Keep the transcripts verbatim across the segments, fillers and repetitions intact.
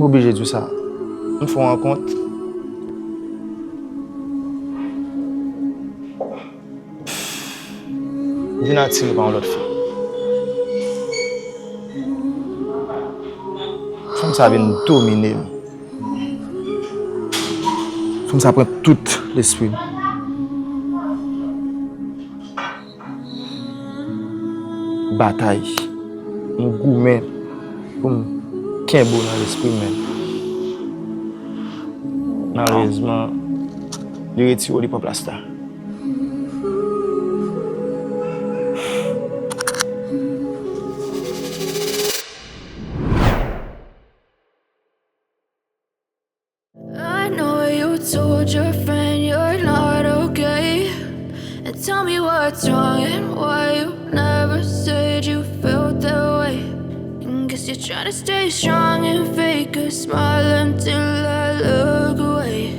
M oblije di w sa. M fè w rankont. Vin atire pa yon lòt fi. Fanm sa vin domine m. Fanm sa pran tout lespri m. Batay. M goumen pou m kenbe w nan lespri m, men malerezman, li retire w, li pran plas la. I know you told your friend you're not okay. And tell me what's wrong and why you never said you felt that way. And guess you're trying to stay strong and fake a smile until I look away.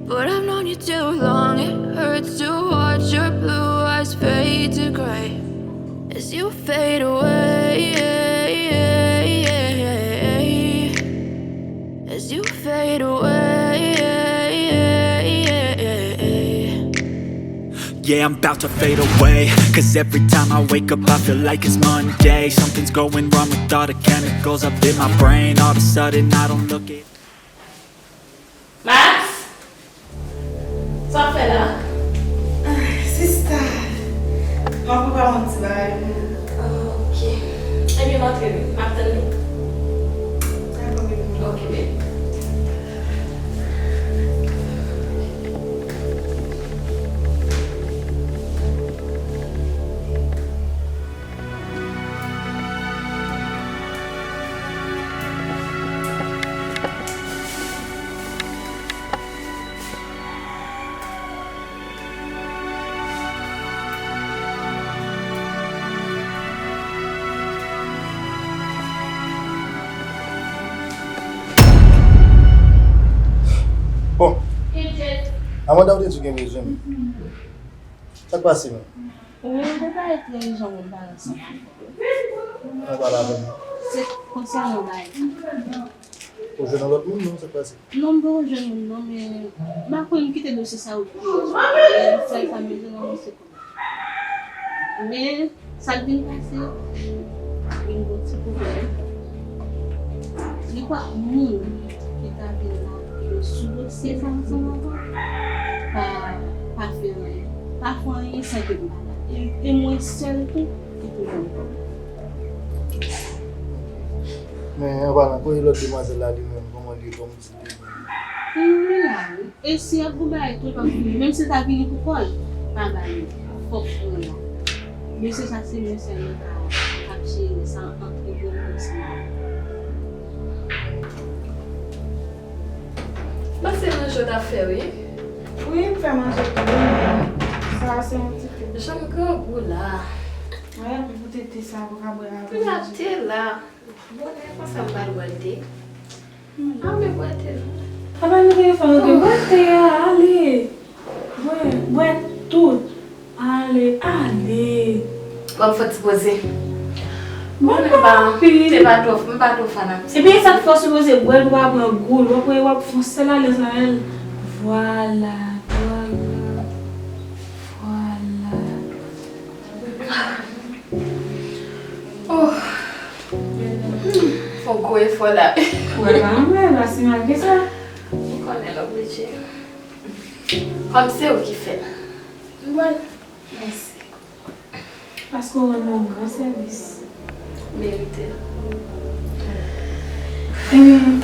But I've known you too long, it hurts to watch your blue eyes fade to gray as you fade away. As you fade away. Yeah, I'm about to fade away. Cause every time I wake up, I feel like it's Monday. Something's going wrong with all the chemicals up in my brain. All of a sudden, I don't look it. Max? Sa w ap fè la? Sista, m ap prepare yon ti bagay pou ou. Ok. Ebyen, m antre wi. M ap tann li. Dakò, baby. Ok, baby. Bon. Amanda, ou te di w gen bezwen m. Sa k pase menm? Wi, m te pale trè ijan moun pa ansanm. Ann pale avè m. Se konsènan yon bagay. Ou jwenn yon lòt moun non, sa k pase? Non, m poko jwenn moun non, men m pa konn m kite dosye sa okipe m. Sèl sa m bezwen nan mesye kòb. Men sa k vin pase, vin gon ti pwoblèm. Li kwè moun ki ta vin la, ki te sou dosye sa ansanm avè w, pa, pa fè anyen. Pa fè anyen san ke m pa la. E, e mwen sèl tou ki pou jwenn kòb. Men an palan, kote lòt demwazèl la li menm, kòman li ye, kòm ti li menm? Li la wi. E si y ap gon bagay tou, l p ap vini. Menm si l ta vini pou kò l, pa ba li. Fòk mwen la. Mesye sa se mwen sèlman k ap jere sa ant mwen menm ansanm avè l. Mwen se manje w t ap fè wi. Wi, m fè manje tou, men sa a se yon ti te. Jan m grangou la. Mwen ap goute te sa pou ka bwè avè Wi, manje. Te la. Bonè konsa m pral bwè te. A, men bwè te non. Apa nou telefòn, ok, bwè te a, ale. Bwè, bwè tout. Ale, ale. Bon, fò ti poze. Bon, Mwen pa, anpil. Te pa twò, m pa twò fanatik. Epi sa k fò sipoze bwè l pou pa pran gou l, w ap wè w ap fè yon sèl alèz nan el. Vwala, vwala, vwala. Oh. Fò gwo efò la. Wè pa mwen, pa si mal ke sa. Ou konnen l oblije. Kòm se ou ki fè l. Mwen. Mèsi. Paske w rann mwen yon gran sèvis. Merite l. Ebyen,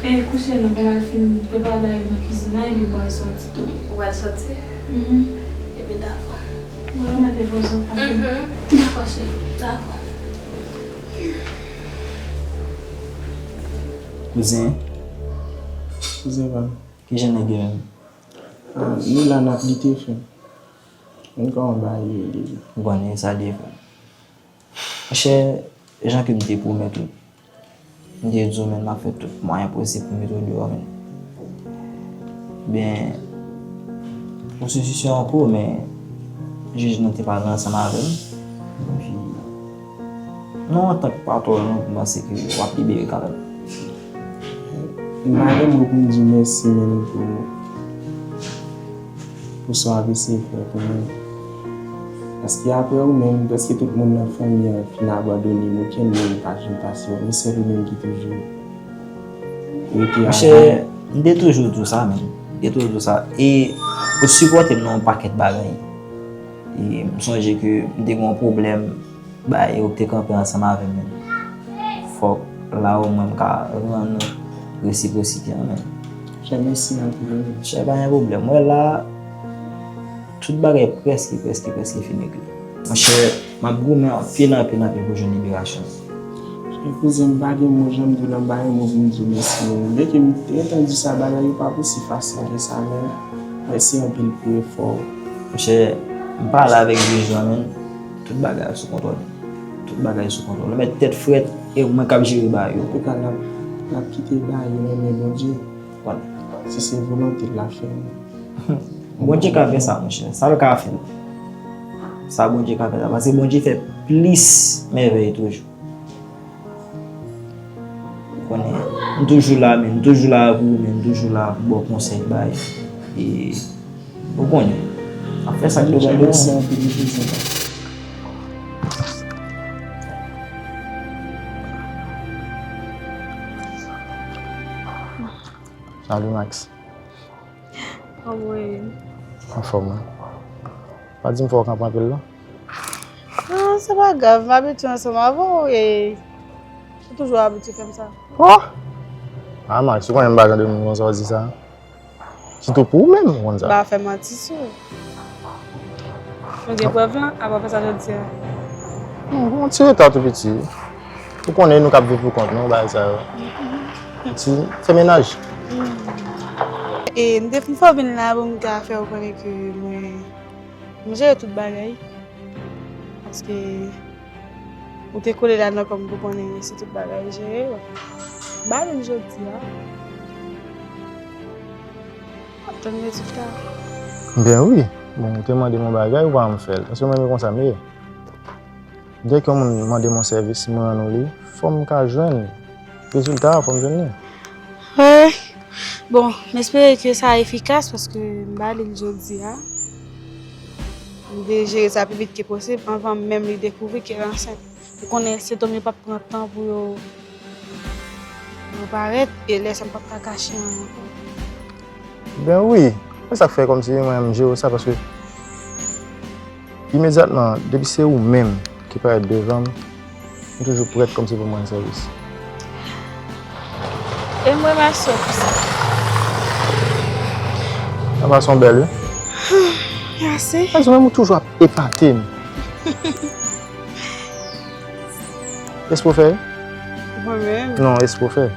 e kouche non, pou m al fin prepare bagay nan kizin la, epi m pral sòti tou. Ou pral sòti? Mhm. Ebyen, dakò. Mwen mete poze w. Mhm. Dakò, cheri. Dakò. Kouzen. Kouzen pa m. Kijan nèg yo menm? Ah, nou la n ap lite, frè m. Menm kòman bagay yo ye deja? M konnen sa l ye, frè m. Monchè, jan ke m te pwomèt ou, m te di w, men, m ap fè tout mwayen posib pou m mete w deyò, men. Ben, pwosesis yo an kou, men jij nan te pale ansanm avè m. Epi, non, antanke patwon, m panse ke w ap libere kanmenm. M pa gen mo pou m di w mèsi menm pou, pou sa w ap eseye fè pou mwen. Paske apre ou menm, prèske tout moun nan fanmi an fin abandone m, okenn moun pa janm pase, men sèl ou menm ki toujou rete avè m. Monchè, m te toujou di w sa menm. M te toujou di w sa. E ou sipòte m nan yon pakèt bagay. E m sonje ke m te gen yon pwoblèm, bagay yo te kanpe ansanm avè m menm. Fòk la omwen m ka rann ou resipwosite an menm. Monchè, mèsi anpil wi. Monchè, pa gen pwoblèm. Wè la, tout bagay prèske, prèske, prèske fin regle. Monchè, m ap goumen anpil, anpil, anpil pou jwenn liberasyon. Monchè, kouzen, m pa gen mo, jan m di w la, m pa gen mo pou m di w mèsi menm. Byenke m te gentan di sa, bagay yo p ap osi fasil ke sa, men mèsi anpil pou efò w. Monchè, m pale avèk jij la menm. Tout bagay sou kontwòl. Tout bagay sou kontwòl. Ou mèt tèt frèt, e mwen k ap jere bagay yo. Antouka, n ap, n ap kite bagay yo nan men Bondye. Konnen. Si se volonte l, l ap fè l. Bondye ka fè sa, monchè. Sa l ka fè l. Sa Bondye ka fè la. Paske Bondye fè plis mèvèy toujou. Ou konnen, m toujou la, men m toujou la pou ou, men m toujou la pou ba w konsèy, bay. E, ou konnen, ap fè sa k dwe fèt. Mèsi anpil, mèsi anpil. Salut, Max. Kòman w ye? Anfòm, wi. Pa di m fò w kanpe anpil, non? Non, se pa grav. M abitye ansanm avè w e ou toujou abitye fè m sa. Oh! Ah, Max, ou konnen m pa jan de moun konsa w di sa. Sitou pou ou menm, ou konn sa. M pa fè manti sou ou. Nou gen prèv lan, apa w fè sa jodi a? Hmm, yon ti reta tou piti. Ou konnen nou k ap viv pou kont nou, bagay sa yo. Ti, fè menaj. Hmm. E m te fin fè w vin la pou m ka fè w konnen ke mwen, m jere tout bagay. Paske ou te kole ladan kòm pou konnen se tout bagay jere. M ba li l jodi a. M ap tann rezilta. Ben wi. Bon, ou te mande m yon bagay, ou pa janm fè l. Paske mwen menm konsa m ye. Dèke yon moun mande m yon sèvis, si mwen rann ou li, fò m ka jwenn rezilta a, fò m jwenn li. Wi. Bon, m espere ke sa efikas paske m ba li l jodi a. M vle jere sa pi vit ke posib anvan menm li dekouvri ke l ansent. Ou konnen sentòm yo p ap pran tan pou yo, pou yo parèt, e lè sa m p ap ka kache anyen ankò. Ben wi, se sa k fè kòmsi mwen m jere sa paske imedyatman, depi se ou menm ki parèt devan m, m toujou prèt kòmsi pou m rann sèvis. E m remèsye w pou sa. Sa fason bèl, wi. Mèsi. Mèsi, ou menm ou toujou ap epate m. Espre w fè? Mwen menm? Non, espre w fè.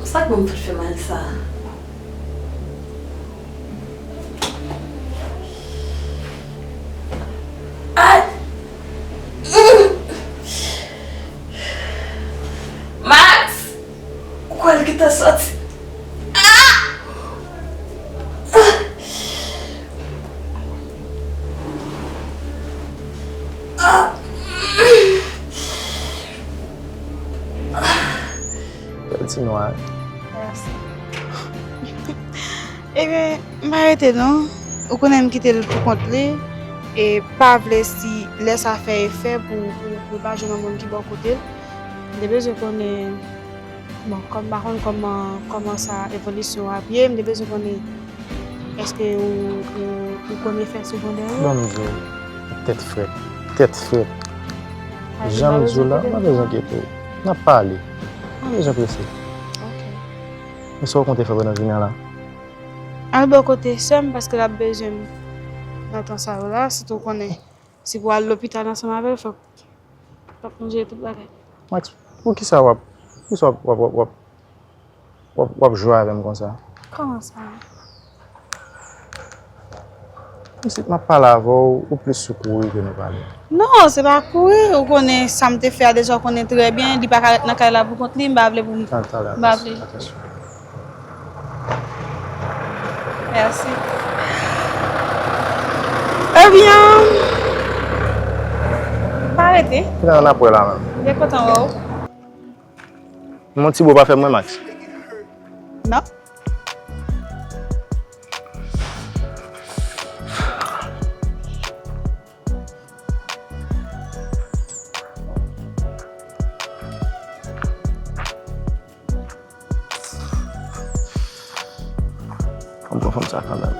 Sa k ban m fout fè mal sa? Ay! Max! Ou kwè l gentan sòti? Ah! Ah! Bèl ti nwa wi. Mèsi. Ebyen, m pa rete non. Ou konnen m kite l pou kont li. E pa vle si lè sa fè efè pou, pou, pou l pa jwenn yon moun ki bò kote l. M te bezwen konnen, bon, kòm m pa konn kòman, kòman sa evolisyon ap ye, m te bezwen konnen èske ou, ou, ou konn efè segondè yo? Ban m di w, tèt frèt, tèt frèt. Jan m di w la, pa bezwen enkyete w. N ap pale. Pa bezwen prese. Ok. Men sa w konte fè pandan jounen an la? Al bò kote sè m paske l ap bezwen m nan tan sa yo la, sitou w konnen si pou al lopital ansanm avè l, fòk, fòk nou jere tout bagay. Max, poukisa w ap, poukisa w ap, w ap, w ap, w ap, w ap, w ap jwe avè m konsa? Kòman sa? Isit m ap pale avè w, ou plis sou kouri ke nou pale. Non, se pa kouri, ou konnen sa m te fè a deja, ou konnen trè byen, li pa ka ret nan kay la pou kont li, m pa vle pou m, m pa vle. Atansyon. Mèsi. Ebyen, pa rete. Finalman, n ap wè la menm. M byen kontan wè w. Mon ti bo pa fè mwen, Max. Non. Fanm pran fanm sa kanmenm.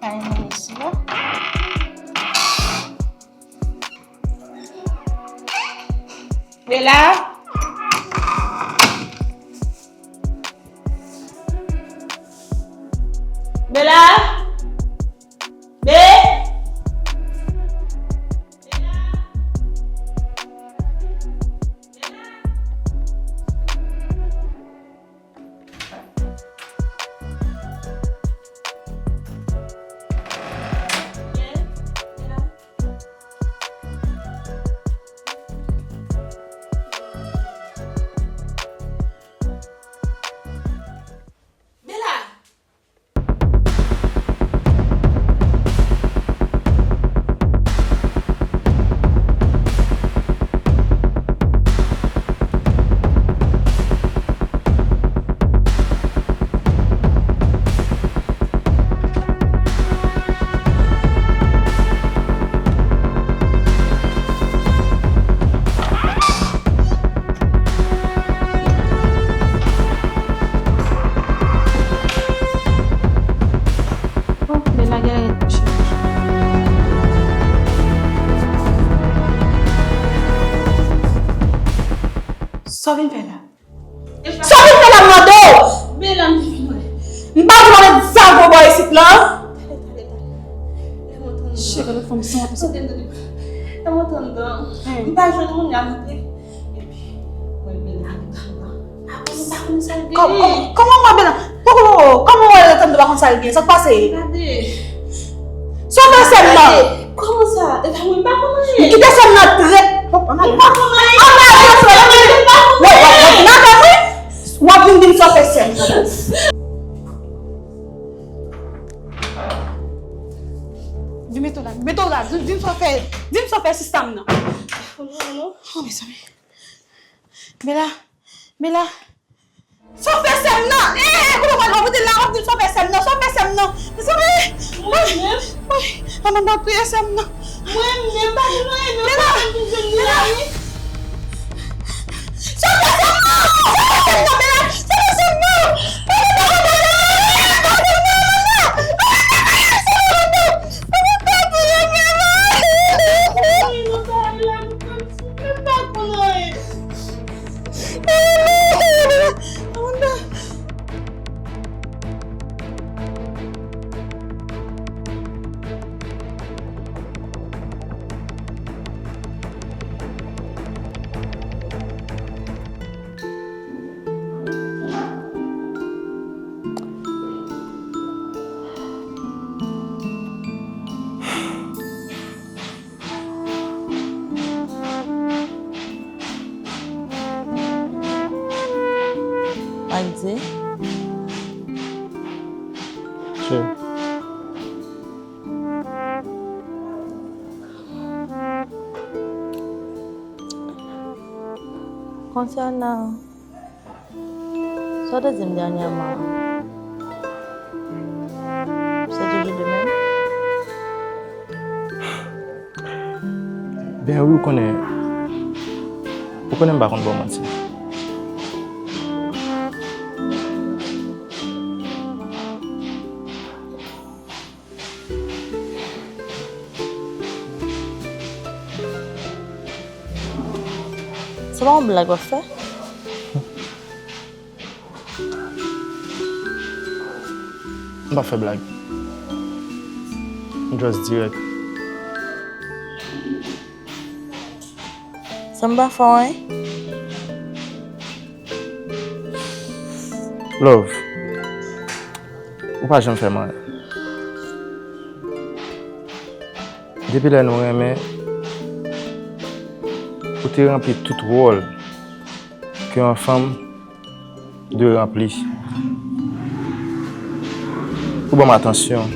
Kay mwen isi a. Bela! Bela! Be! Bela! Bon, Bela genlè ret kouche. Sa w vin fè la? Sa w vin fè la, m mande w? Bela, m te fin wè. M pa di w pa met zam bò isit la. Tande, tande, tande. Lè m antre anndan. Cheve fanm san. Tande, tande. Lè m antre anndan. M pa jwenn moun la monte. Epi, mwen Bela antre anndan. Apre, m pa konn sa l genyen. Kòman w wè Bela? Kòman w wè Bela antre anndan pa konn sa l genyen? Sa k pase? Gade. Sove sè m nan! Kòman sa? E pa mwen, m pa konn anyen. Kite sè m nan trèt. M pa konn anyen. Ann ale, ann ale, ann ale. Wè, w ap vin avè m, wi. W ap vin di m sa w fè sè m nan. Vin mete w la, vin mete w la. Di, di m sa w fè, di m sa w fè sista m nan. Oh, mezanmi. Bela, Bela. Sa w fè sè m nan? Eh, eh, kote w pral? W ap rete la, w ap di m sa w fè sè m nan, sa w fè sè m nan. Mezanmi! Mwen menm? Wi, Amanda, touye sè m nan. Mwen menm, pa di mwen, mwen pa konn ki jwenn li la, wi. Sa w fè sè m nan? Sa w fè sè m nan, Bela? Sa w fè sè m nan? Amanda, Amanda, Amanda! Amanda, touye Bela! Mwen pa konn anyen. Magdi? Cheri. Konsènan Sa w te di m dènyèman an, se toujou de menm? Ben wi, ou konnen, ou konnen m pa konn ba w manti. Se pa yon blag w ap fè? M p ap fè blag. M just dirèk. Sa m pa fè w anyen? Love, ou pa janm fè m anyen. Depi lè nou renmen, ou te ranpli tout wòl ke yon fanm dwe ranpli. Ou ban m atansyon.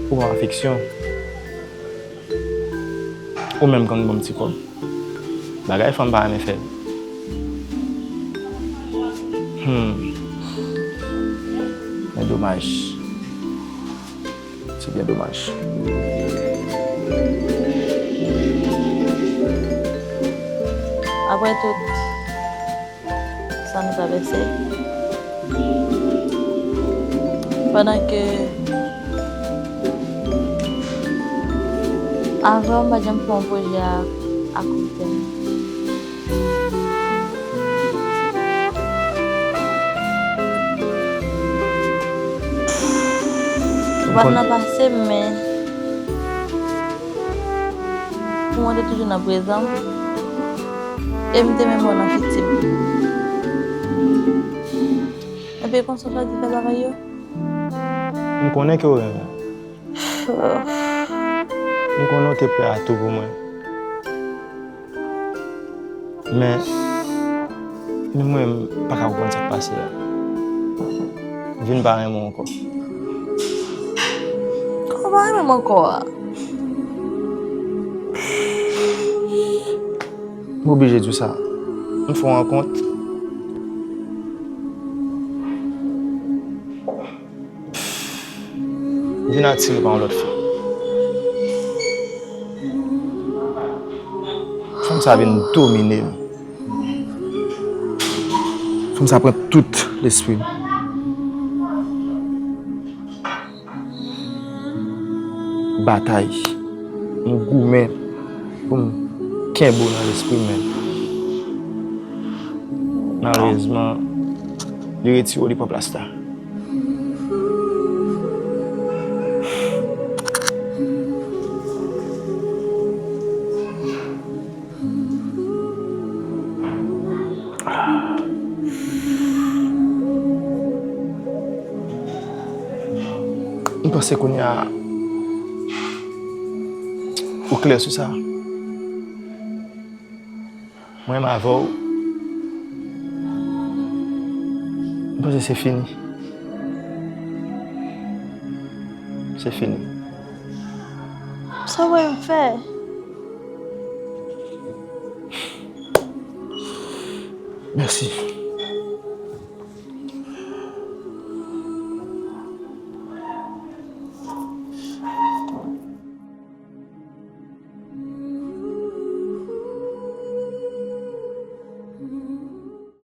Ou ban m afeksyon. Ou menm konn ban m ti kòb. Bagay fanm pa renmen fè. Hmm. Men domaj. Se byen domaj. Apre tout sa nou travèse, pandan ke avan m pa t janm fè yon pwojè a, a kout tèm. Ou pa t nan pase m, men pou mwen, w te toujou nan prezan m, e m te menm wè w nan fiti m. Enben, konsa w chwazi fè bagay yo? M konnen ke w renmen. M konnen w te prè a tou pou mwen. Men, men mwen, m pa ka konprann sa k pase a. Vin pa renmen w ankò. Kòman pa renmen m ankò a? M oblije di w sa. M fè w rankont. Vin atire pa yon lòt fi. Fanm sa vin domine m. Fanm sa pran tout lespri m. Batay. M goumen pou m kenbe w nan lespri m, men malerezman, li retire w, li pran plas la. M panse kounye a ou klè sou sa. Mwen menm avè w, m panse se fini. Se fini. Sa w wè m fè? Mèsi.